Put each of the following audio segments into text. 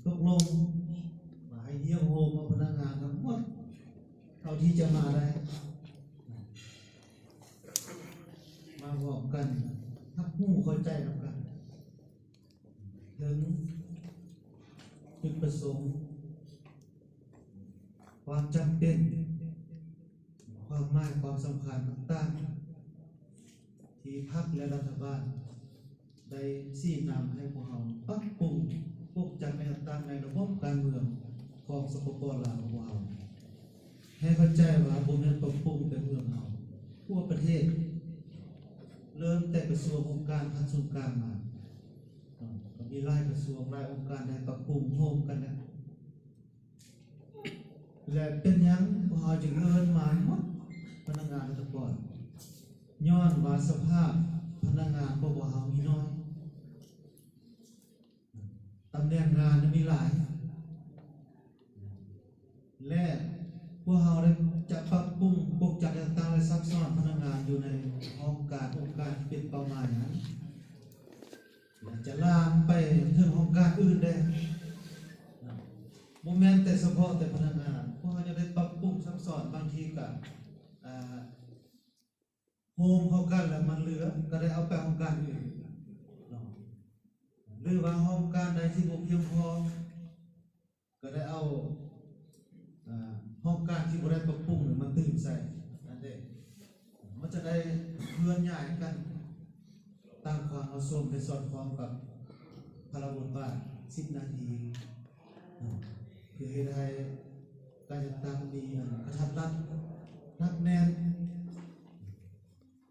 ຕົກລົງວ່າໃຫ້ຮຽບໂຮມເອົາພະນັກງານທັງໝົດເທົ່າທີ່ຈະມາໄດ້ ມາພ້ອມກັນ ຮັບຮູ້ເຂົ້າໃຈນຳກັນ ເຖິງຈຸດປະສົງ ຄວາມຈຳເປັນ ຄວາມໝາຍ ຄວາມສຳຄັນຕ່າງໆ ທີ່ພັກ ແລະ ລັດຖະບານ ໄດ້ຊີ້ນຳໃຫ້ພວກເຮົາປັບປຸງກົກຈັກແນວຕັ້ງໃນລະບົບການເມືອງຂອງ ສປປ ລາວ ຂອງພວກເຮົາ ໃຫ້ເຂົ້າໃຈວ່າບໍ່ແມ່ນປັບປຸງແຕ່ເມືອງເຮົາ, ທົ່ວປະເທດ, ເລີ່ມແຕ່ກະຊວງອົງການຂັ້ນສູນກາງມາ, ກໍມີຫຼາຍກະຊວງ, ຫຼາຍອົງການໄດ້ປັບປຸງໂຮມກັນແລ້ວ. ແລະ ເປັນຫຍັງພວກເຮົາຈຶ່ງເອີ້ນມາໝົດພະນັກງານລັດຖະກອນ? ຍ້ອນວ່າສະພາບພະນັກງານຂອງພວກເຮົາມີໜ້ອຍ, ຕຳແໜ່ງງານມີຫຼາຍ ແລະ ພວກເຮົາໄດ້ຈະປັບປຸງກົກຈັກຕ່າງໆ ແລະ ຊັກຊ້ອນພະນັກງານຢູ່ໃນຫ້ອງການ, ອົງການທີ່ເປັນເປົ້າໝາຍນັ້ນ ແລະ ຈະລາມໄປເຖິງຫ້ອງການອື່ນແດ່. ບໍ່ແມ່ນແຕ່ສະເພາະແຕ່ພະນັກງານ, ພວກເຮົາຍັງໄດ້ປັບປຸງຊັກຊ້ອນ, ບາງທີກໍ ອ່າ ໂຮມເຂົ້າກັນແລ້ວມັນເຫຼືອ ກໍໄດ້ເອົາໄປຫ້ອງການອື່ນເນາະ ຫຼືວ່າຫ້ອງການໃດທີ່ບໍ່ພຽງພໍ ກໍໄດ້ເອົາ ເອີ ຫ້ອງການທີ່ບໍ່ໄດ້ປັບປຸງມາຕື່ມໃສ່ນັ້ນເດ້. ມັນຈະໄດ້ເຄື່ອນຍ້າຍກັນຕາມຄວາມເໝາະສົມ ໃຫ້ສອດຄ່ອງກັບພາລະບົດບາດສິບນາທີ ເພື່ອເຮັດໃຫ້ການຈັດຕັ້ງມີອັນກະທັດລັດ, ໜັກແໜ້ນ.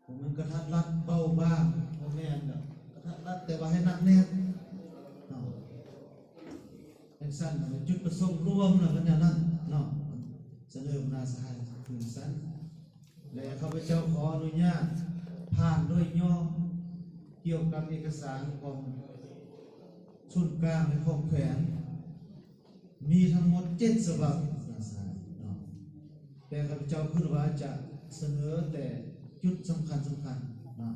ບໍ່ແມ່ນກະທັດລັດເບົາບາງ, ບໍ່ແມ່ນດອກ, ກະທັດລັດແຕ່ວ່າໃຫ້ໜັກແໜ້ນເນາະ. ຈັ່ງຊັ້ນ ຈຸດປະສົງລວມນະ ມັນແນວນັ້ນເນາະ, ສະເໜີບັນດາສະຫາຍຄືຊັ້ນ. ແລະ ຂ້າພະເຈົ້າຂໍອະນຸຍາດຜ່ານໂດຍຫຍໍ້ ກ່ຽວກັບເອກະສານຂອງສູນກາງ ແລະ ຂອງແຂວງ ມີທັງໝົດເຈັດສະບັບເນາະ, ແຕ່ຂ້າພະເຈົ້າຄິດວ່າຈະສະເໜີແຕ່ຈຸດສຳຄັນໆເນາະ.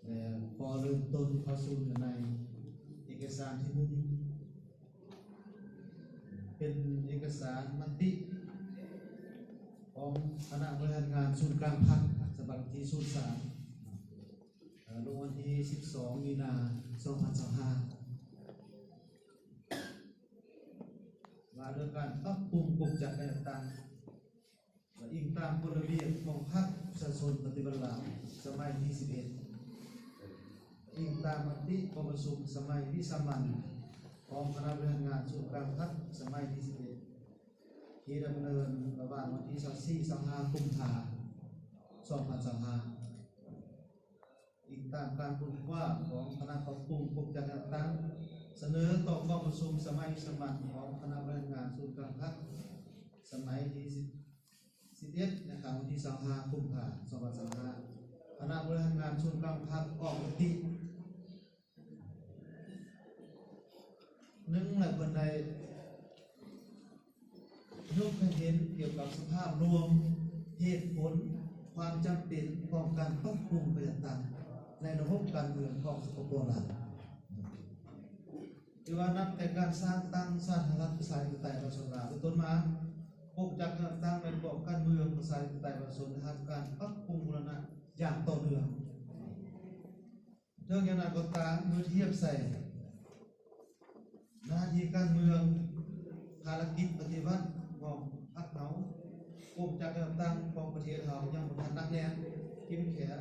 ແລະ ຂໍເລີ່ມຕົ້ນເຂົ້າສູ່ເນື້ອໃນເອກະສານທີໜຶ່ງ ເປັນເອກະສານມະຕິຂອງຄະນະບໍລິຫານງານສູນກາງພັກ ສະບັບທີສູນສາມ ເອີ ລົງວັນທີສິບສອງ ມີນາ ສອງພັນຊາວຫ້າ ວ່າດ້ວຍການປັບປຸງກົງຈັກແນວຕັ້ງ ແລະ ອີງຕາມກົດລະບຽບຂອງພັກປະຊາຊົນປະຕິວັດລາວ ສະໄໝທີສິບເອັດ, ອີງຕາມມະຕິກອງປະຊຸມສະໄໝວິສາມັນຂອງຄະນະບໍລິຫານງານສູນກາງພັກ ສະໄໝທີສິບເອັດ ທີ່ດຳເນີນລະຫວ່າງວັນທີຊາວສີ່ ຊາວຫ້າ ກຸມພາ ສອງພັນຊາວຫ້າ. ອີງຕາມການຄົ້ນຄວ້າຂອງຄະນະປັບປຸງກົງຈັກແນວຕັ້ງ ສະເໜີຕໍ່ກອງປະຊຸມສະໄໝວິສາມັນຂອງຄະນະບໍລິຫານງານສູນກາງພັກ ສະໄໝທີສິບເອັດ ໃນຄັ້ງວັນທີຊາວຫ້າ ກຸມພາ ສອງພັນຊາວຫ້າ ຄະນະບໍລິຫານງານສູນກາງພັກອອກມະຕິ ໜຶ່ງ ແລະ ເພິ່ນໄດ້ ຍົກໃຫ້ເຫັນກ່ຽວກັບສະພາບລວມ, ເຫດຜົນ, ຄວາມຈຳເປັນຂອງການປັບປຸງການຈັດຕັ້ງໃນລະບົບການເມືອງຂອງ ສປປ ລາວ ທີ່ວ່ານັບແຕ່ການສ້າງຕັ້ງສາທາລະນະລັດປະຊາທິປະໄຕປະຊາຊົນລາວເປັນຕົ້ນມາ, ກົງຈັກການຈັດຕັ້ງໃນລະບອບການເມືອງປະຊາທິປະໄຕປະຊາຊົນໄດ້ຮັບການປັບປຸງບູລະນະຢ່າງຕໍ່ເນື່ອງ. ເຖິງຢ່າງໃດກໍຕາມ, ເມື່ອທຽບໃສ່ໜ້າທີ່ການເມືອງ, ພາລະກິດປະຕິວັດຂອງພັກເຮົາ, ກົງຈັກການຈັດຕັ້ງຂອງປະເທດເຮົາຍັງບໍ່ທັນໜັກແໜ້ນ, ເຂັ້ມແຂງ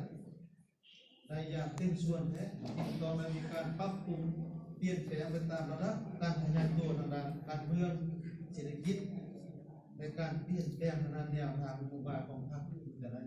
ໄດ້ຢ່າງເຕັມສ່ວນແທ້, ຈຶ່ງຕ້ອງໄດ້ມີການປັບປຸງປ່ຽນແປງໄປຕາມລະດັບການຂະຫຍາຍຕົວທາງດ້ານການເມືອງ, ເສດຖະກິດ, ແລະ ການປ່ຽນແປງທາງດ້ານແນວທາງນະໂຍບາຍຂອງພັກຢູ່ແຕ່ລະ